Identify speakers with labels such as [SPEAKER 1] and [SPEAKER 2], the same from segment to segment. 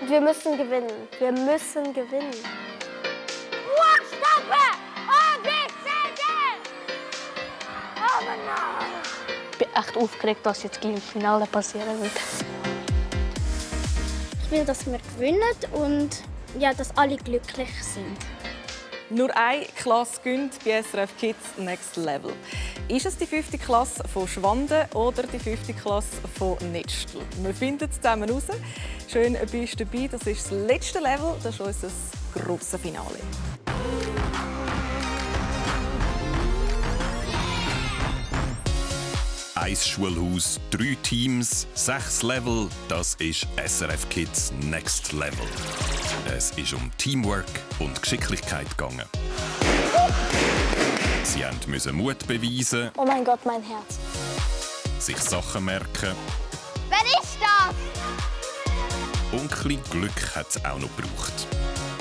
[SPEAKER 1] Wir müssen gewinnen. Wir müssen gewinnen.
[SPEAKER 2] Buchstabe! A, B, C, D! Oh nein!
[SPEAKER 3] Ich bin echt aufgeregt, was jetzt gleich im Finale passieren wird.
[SPEAKER 1] Ich will, dass wir gewinnen und ja, dass alle glücklich sind.
[SPEAKER 4] Nur eine Klasse gönnt bei SRF Kids Next Level. Ist es die 5. Klasse von Schwanden oder die 5. Klasse von Netztel? Wir finden es zusammen raus. Schön bist du dabei. Das ist das letzte Level. Das ist unser grosses Finale.
[SPEAKER 5] Ein Schulhaus, 3 Teams, 6 Level. Das ist SRF Kids Next Level. Es ist um Teamwork und Geschicklichkeit gegangen. Sie mussten Mut beweisen.
[SPEAKER 1] Oh mein Gott, mein Herz.
[SPEAKER 5] Sich Sachen merken.
[SPEAKER 2] Wer ist das?
[SPEAKER 5] Und ein bisschen Glück hat es auch noch gebraucht.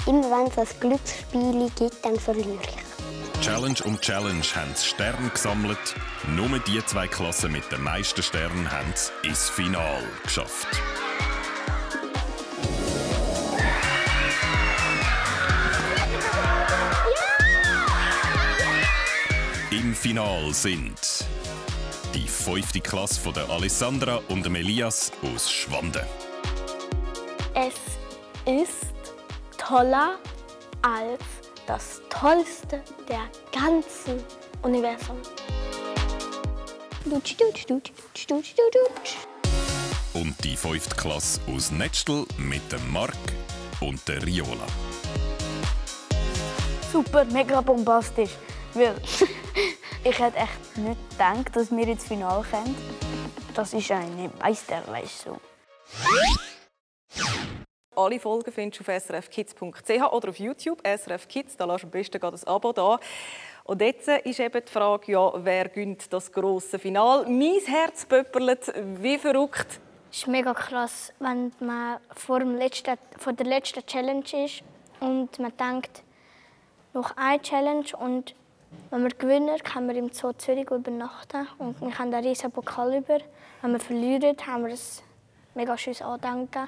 [SPEAKER 1] Immer wenn es ein Glücksspiel gibt, dann verliere ich.
[SPEAKER 5] Challenge um Challenge haben sie Sterne gesammelt. Nur die 2 Klassen mit den meisten Sternen haben es ins Finale geschafft. Im Finale sind die 5. Klasse von der Alessandra und dem Elias aus Schwanden.
[SPEAKER 3] Es ist toller als das Tollste der ganzen Universum.
[SPEAKER 5] Und die 5. Klasse aus Netztel mit dem Marc und der Riola.
[SPEAKER 3] Super, mega bombastisch. Weil ich hätte echt nicht gedacht, dass wir ins Finale kommen. Das ist eine Meisterleistung.
[SPEAKER 4] Alle Folgen findest du auf srfkids.ch oder auf YouTube. SRF Kids, da lässt du am besten ein Abo da. Und jetzt ist eben die Frage, ja, wer gönnt das grosse Finale? Mein Herz pöpperlet wie verrückt.
[SPEAKER 1] Es ist mega krass, wenn man vor der letzten Challenge ist und man denkt, noch eine Challenge und wenn wir gewinnen, können wir im Zoo Zürich übernachten und wir haben einen riesen Pokal über. Wenn wir verlieren, haben wir ein mega schönes Andenken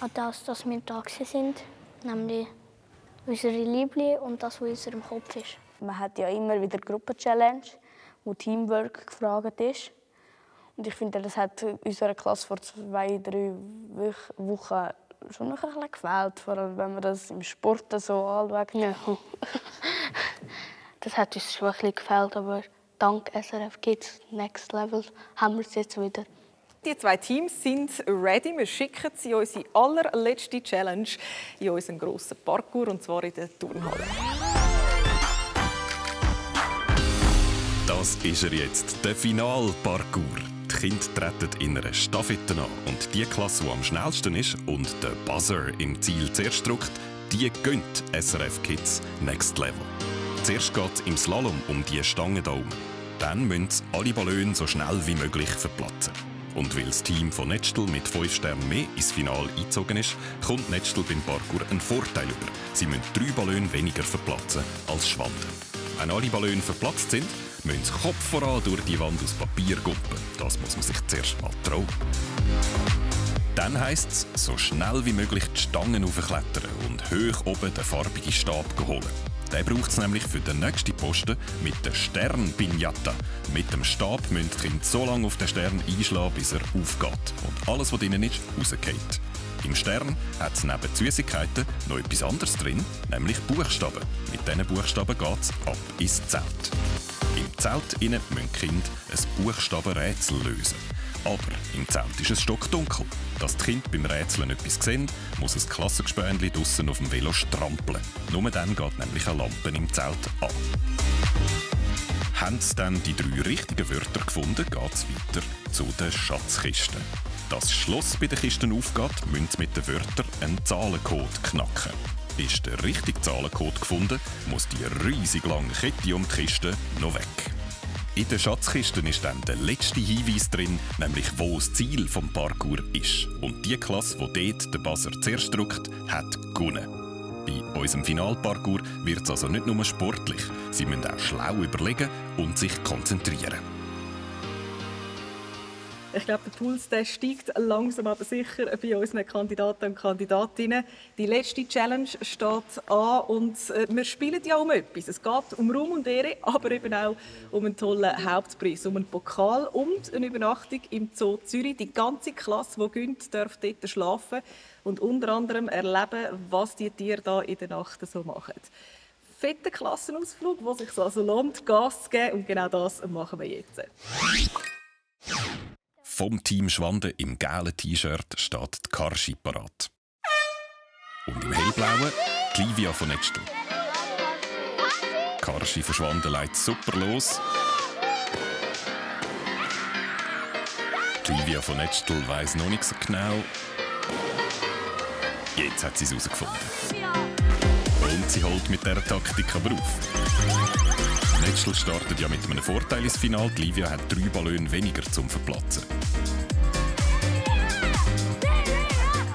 [SPEAKER 1] an das, dass wir da sind, nämlich unsere Liebling und das, was in unserem Kopf ist.
[SPEAKER 3] Man hat ja immer wieder Gruppenchallenge, wo Teamwork gefragt ist. Und ich finde, das hat unserer Klasse vor 2-3 Wochen schon noch ein bisschen gefehlt, vor allem wenn man das im Sport so anschaut. Ja. Das hat uns schon ein bisschen gefehlt, aber dank SRF Kids Next Level haben wir es jetzt wieder.
[SPEAKER 4] Die 2 Teams sind ready. Wir schicken sie in unsere allerletzte Challenge in unseren grossen Parkour, und zwar in der Turnhalle.
[SPEAKER 5] Das ist er jetzt, der Finalparcours. Die Kinder treten in einer Stafette an und die Klasse, die am schnellsten ist und den Buzzer im Ziel zuerst drückt, die gönnt SRF Kids Next Level. Zuerst geht es im Slalom um die Stange da oben. Dann müssen alle Ballone so schnell wie möglich verplatzen. Und weil das Team von Netztel mit 5 Sternen mehr ins Finale eingezogen ist, kommt Netztel beim Parkour einen Vorteil über. Sie müssen 3 Ballone weniger verplatzen als Schwanden. Wenn alle Ballone verplatzt sind, müssen sie Kopf voran durch die Wand aus Papier guppen. Das muss man sich zuerst mal trauen. Dann heisst es, so schnell wie möglich die Stangen hochklettern und hoch oben den farbigen Stab holen. Den braucht es nämlich für den nächsten Posten mit der Stern-Pinata. Mit dem Stab müssen die Kinder so lange auf den Stern einschlagen, bis er aufgeht und alles, was drin ist, rausgeht. Im Stern hat es neben Süßigkeiten noch etwas anderes drin, nämlich Buchstaben. Mit diesen Buchstaben geht es ab ins Zelt. Im Zelt innen müssen die Kinder ein Buchstabenrätsel lösen. Aber im Zelt ist es stockdunkel. Dass die Kinder beim Rätseln etwas sehen, muss ein Klassengespännchen draussen auf dem Velo strampeln. Nur dann geht nämlich eine Lampe im Zelt an. Haben sie dann die 3 richtigen Wörter gefunden, geht es weiter zu den Schatzkisten. Dass das Schloss bei den Kisten aufgeht, müssen sie mit den Wörtern einen Zahlencode knacken. Ist der richtige Zahlencode gefunden, muss die riesig lange Kette um die Kiste noch weg. In der Schatzkiste ist dann der letzte Hinweis drin, nämlich wo das Ziel des Parkours ist. Und die Klasse, die dort den Buzzer zuerst drückt, hat gewonnen. Bei unserem Finalparcours wird es also nicht nur sportlich. Sie müssen auch schlau überlegen und sich konzentrieren.
[SPEAKER 4] Ich glaube, der Puls der steigt langsam aber sicher bei unseren Kandidaten und Kandidatinnen. Die letzte Challenge steht an und wir spielen ja um etwas. Es geht um Ruhm und Ehre, aber eben auch um einen tollen Hauptpreis, um einen Pokal und eine Übernachtung im Zoo Zürich. Die ganze Klasse, die gönnt, darf dort schlafen und unter anderem erleben, was die Tiere da in der Nacht so machen. Fetter Klassenausflug, wo sich also lohnt, Gas zu geben. Und genau das machen wir jetzt.
[SPEAKER 5] Vom Team Schwanden im gelben T-Shirt steht die Karschi parat. Und im hellblauen die Livia von Netstl. Karschi von Schwanden legt super los. Die Livia von Netstl weiss noch nicht so genau. Jetzt hat sie es herausgefunden. Und sie holt mit dieser Taktik aber auf. Netstl startet ja mit einem Vorteil ins Finale. Die Livia hat 3 Ballone weniger zum Verplatzen.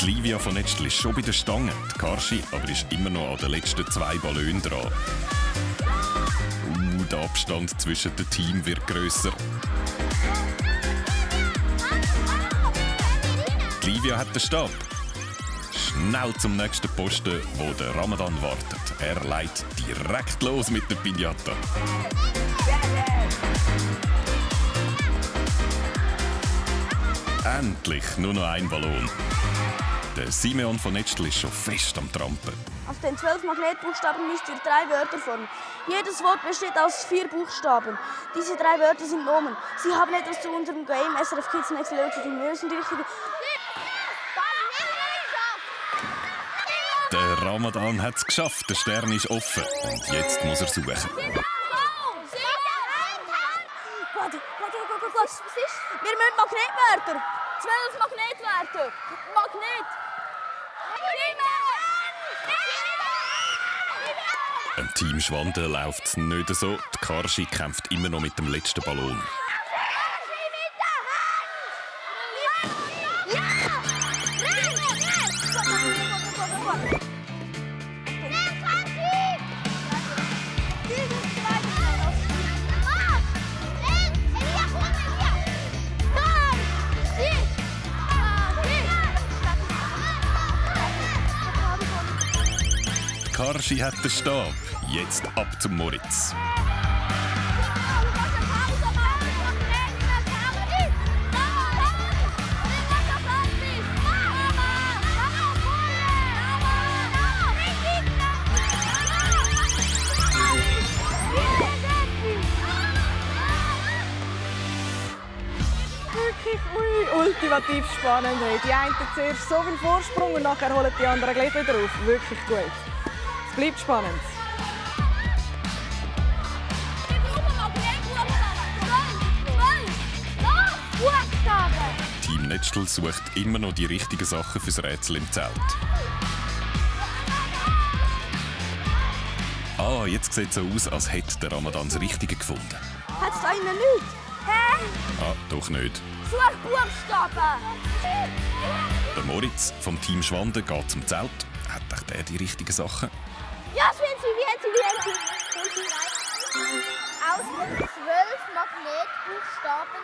[SPEAKER 5] Die Livia von Netstl ist schon bei der Stange. Die Karschi aber ist immer noch an den letzten 2 Ballonen dran. Der Abstand zwischen den Teams wird grösser. Die Livia hat den Stab. Schnell zum nächsten Posten, wo der Ramadan wartet. Er legt direkt los mit der Piñata. Endlich nur noch ein Ballon. Der Simeon von Netstl ist schon fest am Trampen.
[SPEAKER 3] Aus den 12 Magnetbuchstaben müsst ihr 3 Wörter formen. Jedes Wort besteht aus 4 Buchstaben. Diese 3 Wörter sind Nomen. Sie haben etwas zu unserem Game SRF Kids Next Level zu tun. Wir müssen die richtige...
[SPEAKER 5] Der Ramadan hat es geschafft, der Stern ist offen und jetzt muss er suchen.
[SPEAKER 3] Warte. Wir müssen Magnetwörter. 12 Magnetwörter. Magnet.
[SPEAKER 5] Im Team Schwanden läuft es nicht so. Die Karschi kämpft immer noch mit dem letzten Ballon. Karschi hat den Stab. Jetzt ab zum Moritz.
[SPEAKER 4] Ultimativ spannend. Die einen zuerst so viel Vorsprung und nachher holen die anderen gleich wieder auf. Wirklich gut. Es bleibt spannend. Team Netstl sucht immer noch die richtigen Sachen fürs Rätsel im Zelt. Ah, jetzt sieht es so aus, als hätte der Ramadan das Richtige gefunden.
[SPEAKER 3] Hat es da innen nichts? Hä?
[SPEAKER 5] Ah, doch nicht.
[SPEAKER 3] Such Buchstaben!
[SPEAKER 5] Der Moritz vom Team Schwanden geht zum Zelt. Hat er die richtigen Sachen?
[SPEAKER 2] Ja, wie aus den 12 Magnetbuchstaben.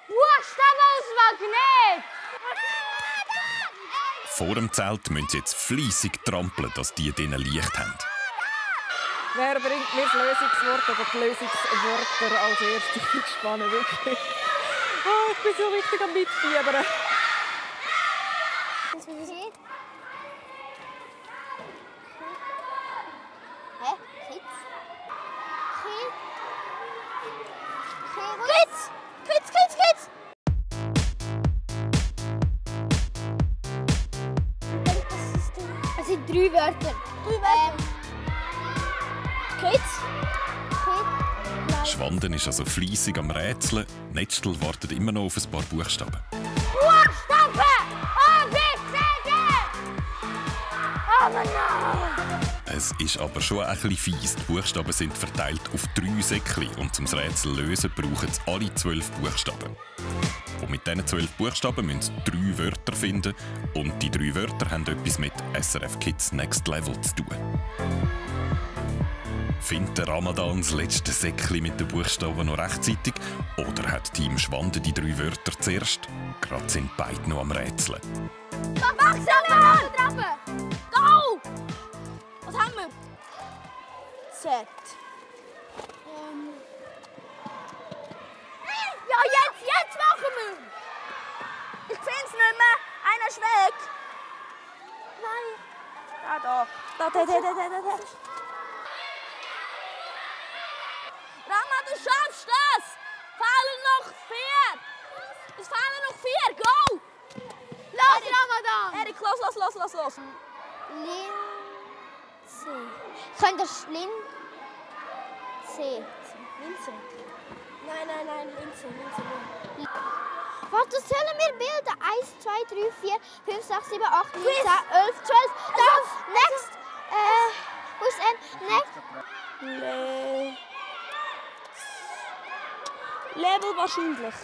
[SPEAKER 2] Buchstaben aus Magnet!
[SPEAKER 5] Vor dem Zelt müssen sie jetzt fleissig trampeln, dass die drinnen Licht haben.
[SPEAKER 4] Wer bringt mir das Lösungswort oder die Lösungswörter als erstes? Ich bin gespannt, wirklich. Oh, ich bin so richtig am Mitfiebern.
[SPEAKER 2] Hä? Kids? Kids! Es sind 3 Wörter. Kids?
[SPEAKER 5] Schwanden ist also fleissig am Rätseln. Netstl wartet immer noch auf ein paar Buchstaben.
[SPEAKER 2] Buchstaben! A, B, C, D! Oh Mann!
[SPEAKER 5] Es ist aber schon ein bisschen fies. Die Buchstaben sind verteilt auf 3 Säckchen und zum Rätsel lösen brauchen sie alle 12 Buchstaben. Und mit diesen 12 Buchstaben müssen sie 3 Wörter finden und die 3 Wörter haben etwas mit SRF Kids Next Level zu tun. Findet der Ramadan das letzte Säckchen mit den Buchstaben noch rechtzeitig? Oder hat Team Schwande die 3 Wörter zuerst? Gerade sind beide noch am Rätseln.
[SPEAKER 2] Mach Treppe! Go! Was haben wir? Z. Ja, jetzt machen wir! Ich finde es nicht mehr. Einer ist weg. Nein. Ja, da. Da. Rama, du schaffst das! Fehlen noch 4! Es fehlen noch 4! Go! Los, Ramadan! Erik, los! Linse. Könnt ihr Linse? Linse? Nein, Linse. Was sollen wir bilden? 1, 2, 3, 4, 5, 6, 7, 8, 9, 10, 11, 12. Next! Wo ist Next? Label wahrscheinlich.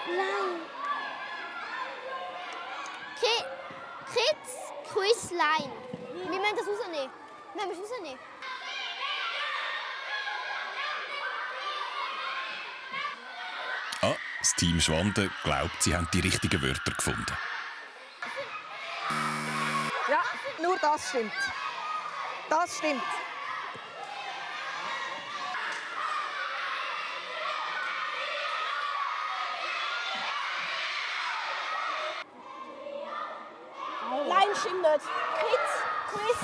[SPEAKER 2] Nein. Kids Quiz Line. Wir müssen das rausnehmen.
[SPEAKER 5] Das Team Schwande glaubt, sie haben die richtigen Wörter gefunden.
[SPEAKER 4] Ja, nur das stimmt. Das stimmt.
[SPEAKER 2] Nein, stimmt nicht. Kids Quiz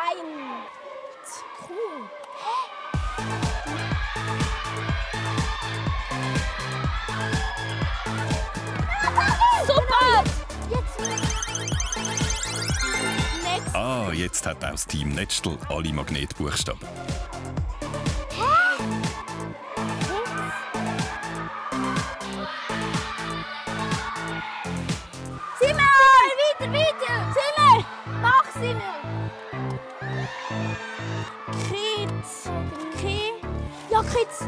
[SPEAKER 2] 1. Cool. Super!
[SPEAKER 5] Jetzt hat auch das Team Netztel alle Magnetbuchstaben.
[SPEAKER 2] Simmer! Weiter! Simmer! Mach Simmer! Kids! Ja, Kids!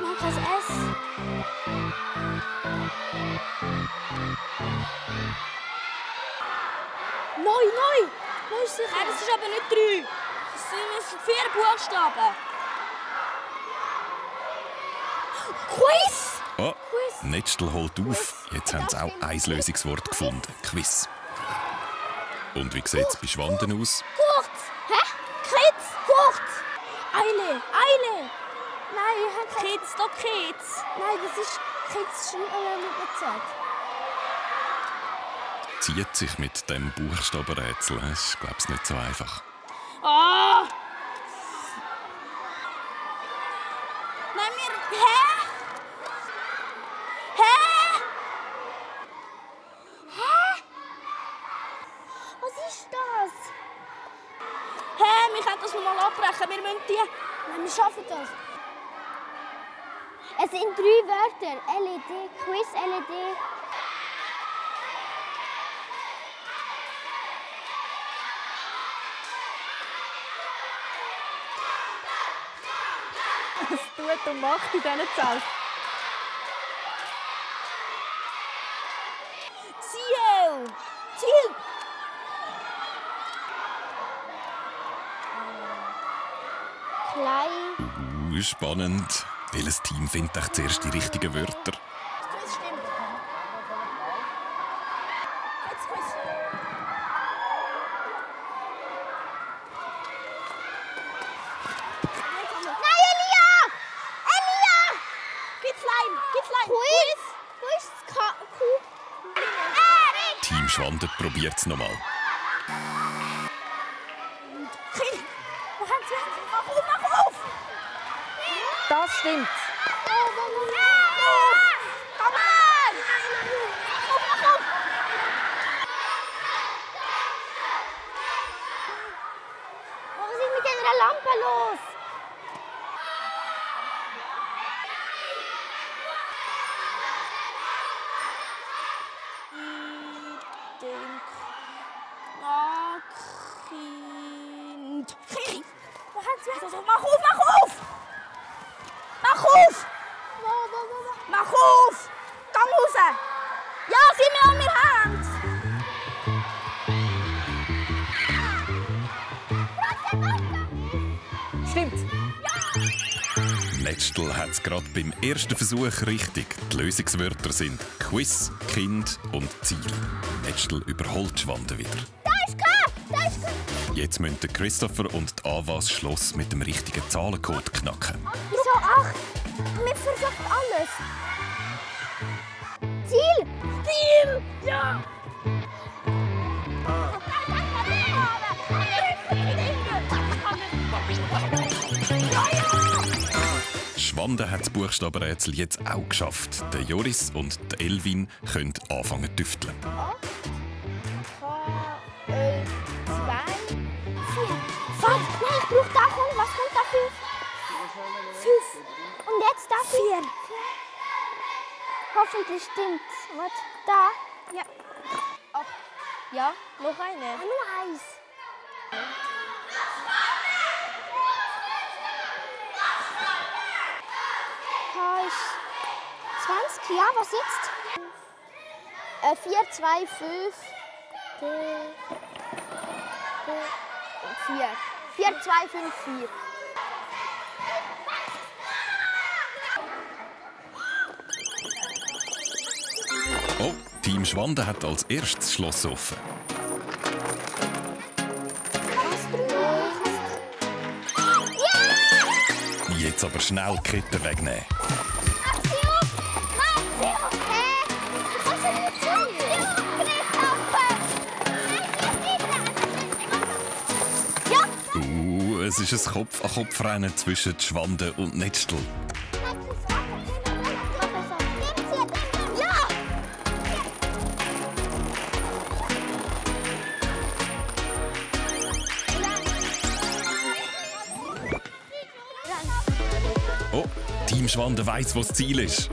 [SPEAKER 2] Mach das S! Neu! Wo ist sicher? Nein, das ist aber nicht 3. Das sind 4 Buchstaben. Quiz!
[SPEAKER 5] Oh, Netztel holt auf. Jetzt haben sie auch ein Lösungswort gefunden. Quiz. Und wie sieht es bei Schwanden aus?
[SPEAKER 2] Kurz! Hä? Kids! Kurz! Eile! Nein, Kids, doch Kids! Nein, das ist Kids mit einer Z.
[SPEAKER 5] Zieht sich mit dem Buchstabenrätsel. Das ist, glaube ich, nicht so einfach.
[SPEAKER 2] Oh! Nein, Hä? Was ist das? Wir können das noch mal abbrechen. Wir müssen die... Nein, wir schaffen das. Es sind 3 Wörter. LED, Quiz, LED.
[SPEAKER 4] Was tut und macht in diesen Zelt?
[SPEAKER 2] Ziel! Klein.
[SPEAKER 5] Spannend. Welches Team findet euch zuerst die richtigen Wörter?
[SPEAKER 2] Das stimmt. Jetzt Quiz. Nein, Elia! Kitzlein! Quiz! Wo ist das Kuh? Erik!
[SPEAKER 5] Team Schwande probiert es nochmal.
[SPEAKER 2] Mach auf!
[SPEAKER 4] Das stimmt.
[SPEAKER 2] Komm on! Mach auf! Was ist mit dieser Lampe los? Mach auf! Mach auf! Komm raus! Ja, sind wir an mir Hand!
[SPEAKER 4] Stimmt.
[SPEAKER 5] Netstl hat es gerade beim ersten Versuch richtig. Die Lösungswörter sind Quiz, Kind und Ziel. Netstl überholt Schwanden wieder.
[SPEAKER 2] Da ist K! Da ist K!
[SPEAKER 5] Jetzt müssen Christopher und die Ava das Schloss mit dem richtigen Zahlencode knacken.
[SPEAKER 2] Wieso 8? Wir versuchen alles. Ziel! Ziel! Ja!
[SPEAKER 5] Schwanden hat das Buchstabenrätsel jetzt auch geschafft. Der Joris und die Elvin können anfangen zu tüfteln.
[SPEAKER 2] K, 2, 4. Nein, ich brauche davon. Was kommt dafür? 5. Und jetzt dafür? 4. Hoffentlich stimmt's. Was? Da? Ja. Oh. Ja, noch eine. Ah, nur eins. K ist 20. Ja, was jetzt? 4, 2, 5. 4. 4, 2, 5, 4.
[SPEAKER 5] Oh, Team Schwanden hat als erstes das Schloss offen. Jetzt aber schnell die Kette wegnehmen. Es ist ein Kopf-an-Kopf-Rennen zwischen Schwanden und Netstl. Oh, Team Schwanden weiss, wo das Ziel ist.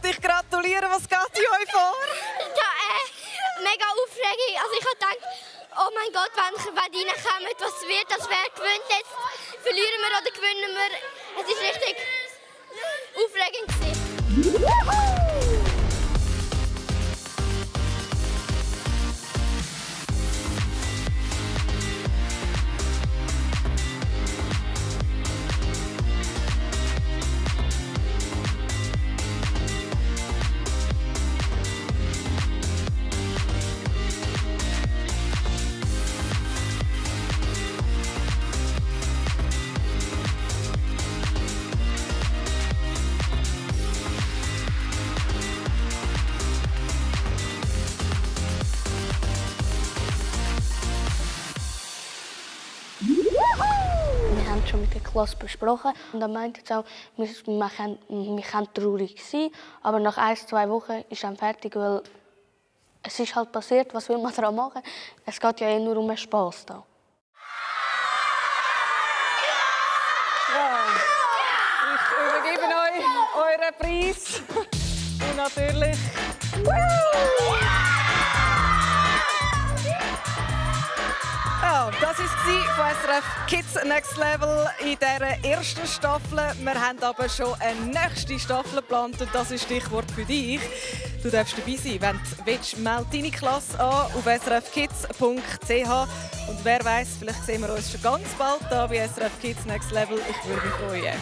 [SPEAKER 4] Ich gratuliere. Was geht in euch vor?
[SPEAKER 2] Ja, mega Aufregung. Also ich habe gedacht, oh mein Gott, wenn reinkommen, was wird das? Wer gewinnt jetzt? Verlieren wir oder gewinnen wir? Es war richtig aufregend.
[SPEAKER 3] Wir haben schon mit der Klasse besprochen und dann meinte sie auch, wir können traurig sein, aber nach 1-2 Wochen ist es dann fertig, weil es ist halt passiert, was will man daran machen? Es geht ja nur um den Spass da.
[SPEAKER 4] Ja. Ich übergebe euch euren Preis. Und natürlich... Ja, das war von SRF Kids Next Level in dieser ersten Staffel. Wir haben aber schon eine nächste Staffel geplant und das ist Stichwort für dich. Du darfst dabei sein, wenn du willst, melde deine Klasse an auf srfkids.ch. Und wer weiß, vielleicht sehen wir uns schon ganz bald hier bei SRF Kids Next Level. Ich würde mich freuen.